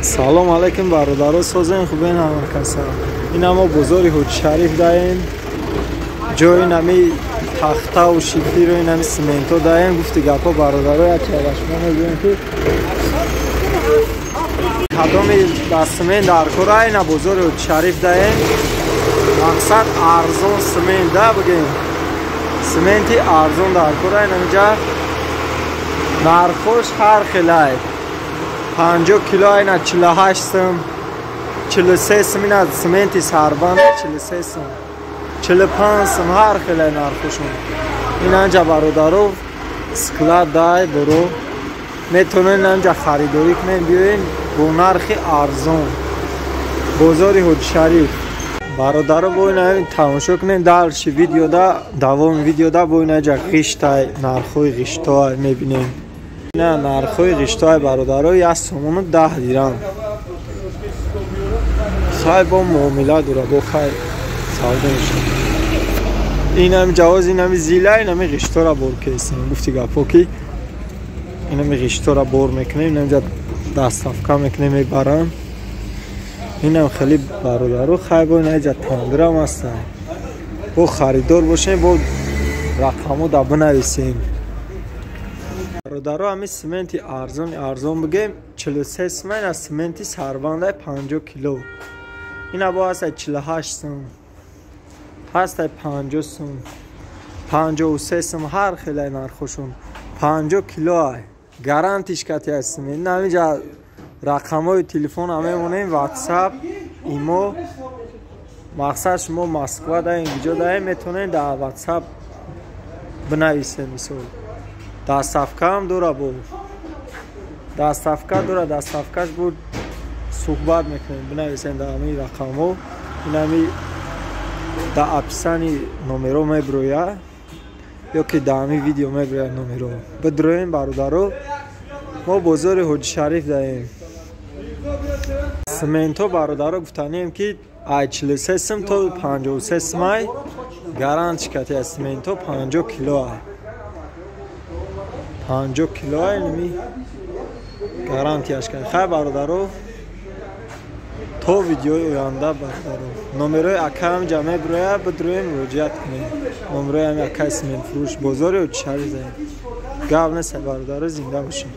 Салом алейкум бародаро, созен хубен ҳама каса. Ин ҳамо бозори Ҳоҷишариф даем. Ҷои нами тахтаву шифиру инами симентҳо даем. Гуфти гапҳо бародаро, яке ба шумо мегӯем ки кадоми ба симент дар кора ина бозори Ҳоҷишариф даем. Мақсад арзон симент да бигем. Сименти арзон дар кора инамиҷа нархош ҳар хелай. 50 кило айна 48 сум, 43 сум ина сименти сарбанд 43 сум, 45 сум ҳар хелай нархошон. Ин анҷа бародаро склад дай боро метавонед анҷа харидорӣ кунед, биёен бо нархи арзон. Бозори Ҳоҷишариф. Бародаро бо ина тамошо кунед дальше видеода, давоми видеода бо ина ҷа ғиштай, нархҳои ғиштҳо мебинем. На нархҳои ғиштҳои бародаро 1 сомону 10 дирам. Хай бо муомила дора, бо хай савдо мешавад. Инами ҷавоз, инами зила, инами ғиштҳоро бор кесем. Гуфти гапҳо ки инами ғиштҳоро бор мекунем, инамҷа доставка мекунем, мебарам. Инам хеле бародаро хай бо инаҷа тандирам ҳастанд. Бо харидор бошем, бо рақамҳо да бинависем. Бародаро ҳами сименти арзон арзон бигем 43 сум ина сименти сарбандай 50 кило. Ина бо ҳастай 48 сум, ҳастай 50 сум, 53 сум ҳар хелай нархошон. 50 кило ай. Гарантиш кати ай симент. Ина ҳамиҷа рақамҳои телефон ҳам мемонем, WhatsApp, имо. Мақсад шумо Москва даем, куҷо даем, метавонед дар WhatsApp бинависед мисол. Доставкаам дора бо. Доставка дора, доставкаш буд суҳбат мекунем, бинависем дар ҳамин рақамҳо. Ин ҳами дар описании номеро меброя ё ки дар ҳамин видео меброя номеро. Бидроем бародаро, мо бозори Ҳоҷишариф даем. Симентҳо бародаро гуфтанием ки ай 43 сум то 53 сум ай гарантиш кати ай симентҳо 50 кило ай. 50 кило ай ними гарантияш кад. Хай бародаро, то видеои оянда бародаро. Номерои акаам ҷа меброя, бидроем муроҷиат кунем. Номерои ҳами акаи симентфурӯш бозори Ҳоҷишариф даем. Гап нест бародаро, зинда бошем.